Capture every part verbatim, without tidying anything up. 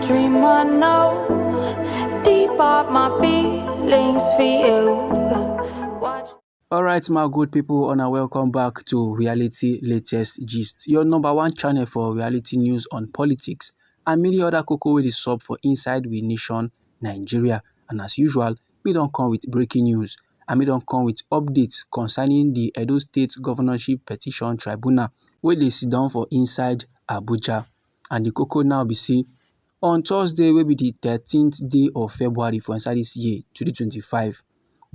Dream I know, deep are my feelings for you. Watch. Alright, my good people, and welcome back to Reality Latest Gist, your number one channel for reality news on politics and many other koko wey dey sup for inside we nation, Nigeria. And as usual, we don come with breaking news, and we don come with updates concerning the Edo State Governorship Petition Tribunal wey dey sit down for inside Abuja. And the koko now be say, on Thursday, wey be the thirteenth day of February for inside this year, twenty twenty-five,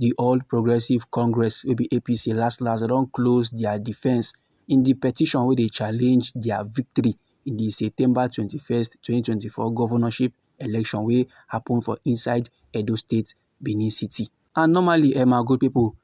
the All Progressive Congress, wey be A P C, last last don close their defense in the petition wey dey challenge their victory in the September twenty-first, twenty twenty-four governorship election wey happen for inside Edo State, Benin City. And normally, eh, my good people,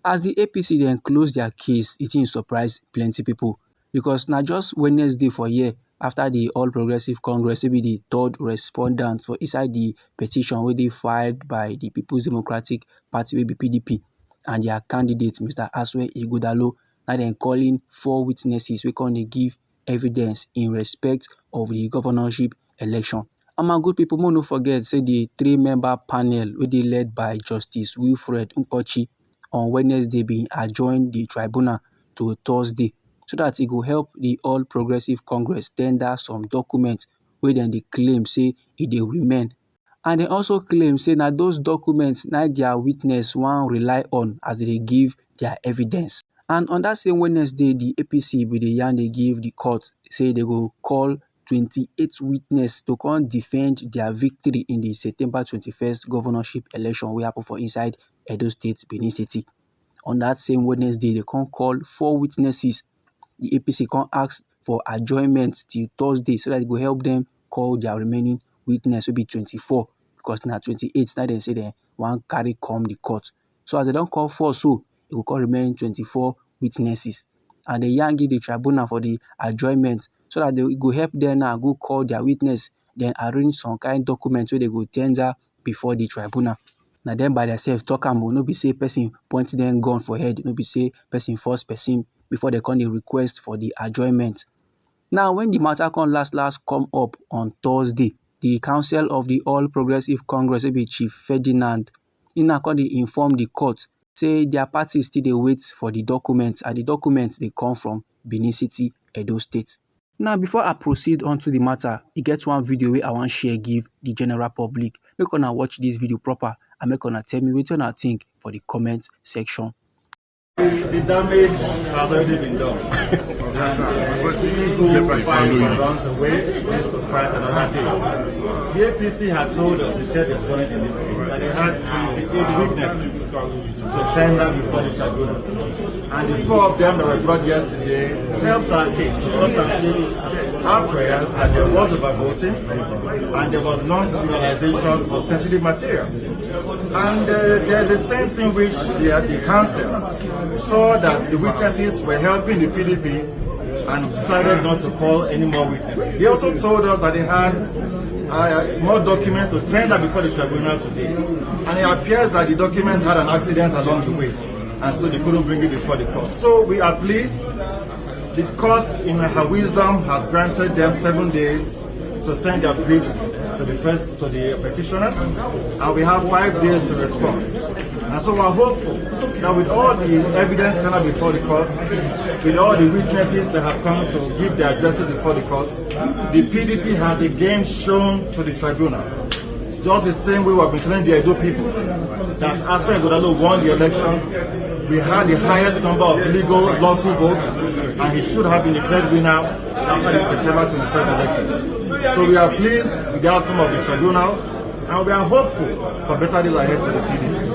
as the A P C then close their case, it didn't surprise plenty people, because na just Wednesday for year after the All Progressive Congress, wey be the third respondent for inside the petition wey dey filed by the People's Democratic Party, wey be P D P, and their candidate, Mister Aswe Ighodalo, na dem calling four witnesses wey come dey give evidence in respect of the governorship election. And my good people, make no forget say the three-member panel wey dey led by Justice Wilfred Nkochi on Wednesday bin adjourn the tribunal to Thursday, so that e go help the All Progressive Congress tender some documents wey dem dey claim say e dey remain. And dem also claim say na those documents na their witness wan rely on as they dey give their evidence. And on that same Wednesday, the A P C bin dey yarn dey give the court say they go call twenty-eight witness to come defend their victory in the September twenty-first governorship election wey happen for inside Edo State, Benin City. On that same Wednesday, they come call four witnesses. The A P C come ask for adjournment till Thursday so that it go help them call their remaining witness, wey be twenty-four, because na twenty-eight na dem say dem wan carry come the court. So as they don call four, so e go come remain twenty-four witnesses. And they yarn give the tribunal for the adjournment so that they go help them now go call their witness, then arrange some kind documents wey they go tender before the tribunal. Na dem by themselves talk am o, no be say person point dem gun for head, no be say person force person before they come dey request for the adjournment. Now, when the matter come last last come up on Thursday, the counsel of the All Progressive Congress, wey be Chief Ferdinand, he na come dey inform the court say their party still dey wait for the documents, and the documents dey come from Benin City, Edo State. Now, before I proceed onto the matter, e get one video wey I wan share give the general public. Make una watch this video proper and make una tell me wetin una think for the comment section. The damage has already been done. And uh, people who fight runs away, need to fight another day. The A P C had told us, the third respondent in this case, that they had twenty-eight witnesses to tender before the tribunal. And the four of them that were brought yesterday helps our case to substantiate our prayers that there was overvoting and there was non-serialization of sensitive materials. And uh, there's a sense in which the, the council saw that the witnesses were helping the P D P and decided not to call any more witnesses. They also told us that they had uh, more documents to tender before the tribunal today. And it appears that the documents had an accident along the way, and so they couldn't bring it before the court. So we are pleased. The court, in her wisdom, has granted them seven days to send their briefs to the first to the petitioner, and we have five days to respond. And so we're hopeful that with all the evidence turned up before the court, with all the witnesses that have come to give their addresses before the court, the P D P has again shown to the tribunal, just the same way we've been telling the Edo people that Aswe Ighodalo won the election. We had the highest number of legal, lawful votes, and he should have been declared winner after the September twenty-first election. So we are pleased with the outcome of the tribunal, and we are hopeful for better days ahead for the P D P.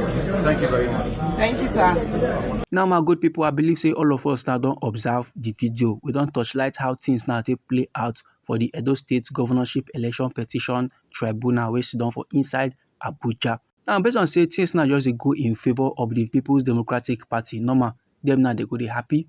Thank you very much. Thank you, sir. Now, my good people, I believe say all of us now don observe the video. We don torchlight how things now take play out for the Edo State Governorship Election Petition Tribunal wey sit down for inside Abuja. Now, based on say things now just dey go in favour of the People's Democratic Party, normal, dem now dey go dey happy.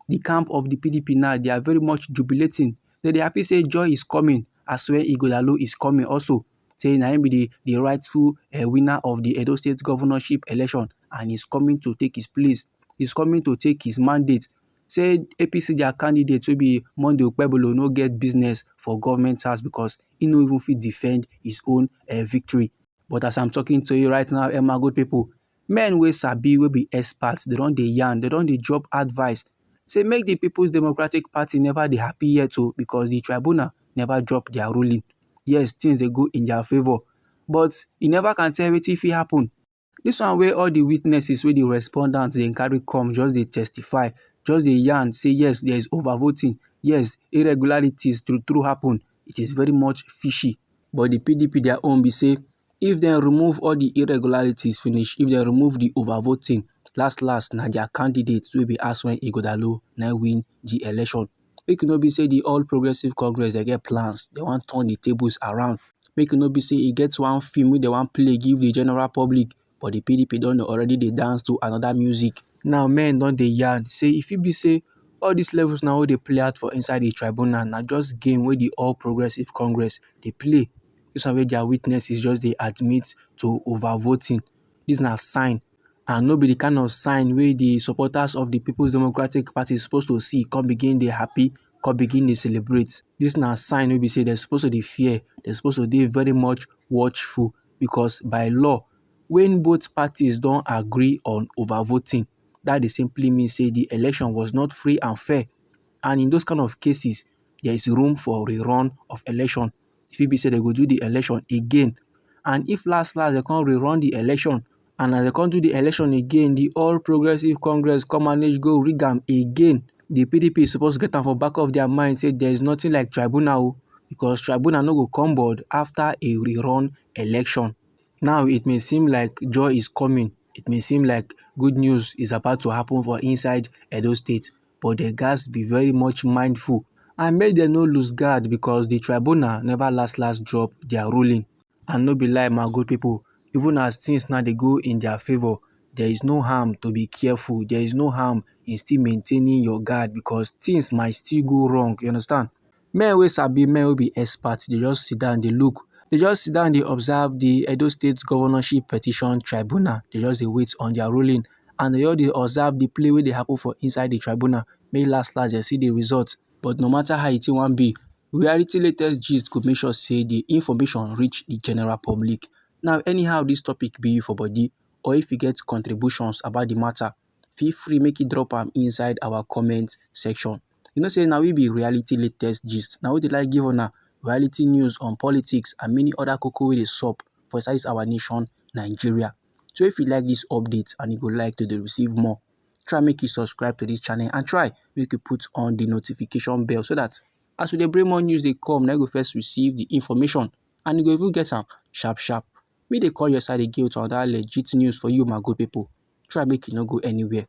The camp of the P D P now, they are very much jubilating. They dey happy say joy is coming, Aswe Ighodalo is coming also. Say na him be the, the rightful uh, winner of the Edo State governorship election, and he's coming to take his place. He's coming to take his mandate. Say A P C their candidate wey be Monday Okpebholo no get business for government house because He no even fit defend his own uh, victory. But as I'm talking to you right now, eh, my good people, men wey sabi, wey be experts, they don dey yarn, they don dey drop advice. Say make the People's Democratic Party never dey happy yet o, because the tribunal never drop their ruling. Yes, things dey go in their favour, but you never can tell wetin fit happen. This one wey all the witnesses, wey the respondents dey carry come, just dey testify, just dey yarn say yes, there is overvoting, yes, irregularities true true happen. It is very much fishy. But the P D P their own be say if dem remove all the irregularities finish, if dem remove the overvoting, last last na their candidate wey be Aswen Ighodalo na win the election. Make e no be say the All Progressive Congress dey get plans, they wan turn the tables around. Make e no be say e get one film wey they wan play give the general public, but the P D P don already dey dance to another music. Now men don dey yarn say if e be say all these levels now wey dey play out for inside the tribunal na just game wey the All Progressive Congress dey play. This one wey their witnesses just dey admit to overvoting. This na sign, and no be the kind of sign wey the supporters of the People's Democratic Party suppose to see, come begin dey happy, come begin dey celebrate. This na sign wey be say dem suppose to dey fear, dem suppose to dey very much watchful, because by law, when both parties don agree on overvoting, that dey simply mean say the election was not free and fair. And in those kind of cases, there is room for rerun of election. If e be say they go do the election again, and if last last they come rerun the election, and as they come do the election again, the All Progressive Congress come manage go rig am again, the P D P suppose get am for back of their mind say there is nothing like tribunal o, because tribunal no go come board after a rerun election. Now it may seem like joy is coming. It may seem like good news is about to happen for inside Edo State, but they gats be very much mindful and make dem no lose guard, because the tribunal never last last drop their ruling. And no be lie, my good people, even as things now dey go in their favour, there is no harm to be careful. There is no harm in still maintaining your guard, because things might still go wrong. You understand? Men wey sabi, men wey be experts, they just sit down, they look. They just sit down, they observe the Edo State Governorship Petition Tribunal. They just dey wait on their ruling, and they just dey observe the play wey dey happen for inside the tribunal. May last last, they see the result. But no matter how it wan be, Reality Latest Gist go make sure say the information reach the general public. Now, anyhow this topic be you for body, or if you get contributions about the matter, feel free make you drop am inside our comment section. You know say na we be Reality Latest Gist. Na we dey like give una reality news on politics and many other koko wey dey sup for inside our nation, Nigeria. So if you like this update and you go like to dey receive more, try make you subscribe to this channel and try make you put on the notification bell, so that as we dey bring more news dey come, na you go first receive the information and you go even get am sharp sharp. We dey call your side again with another legit news for you, my good people. Try make you no go anywhere.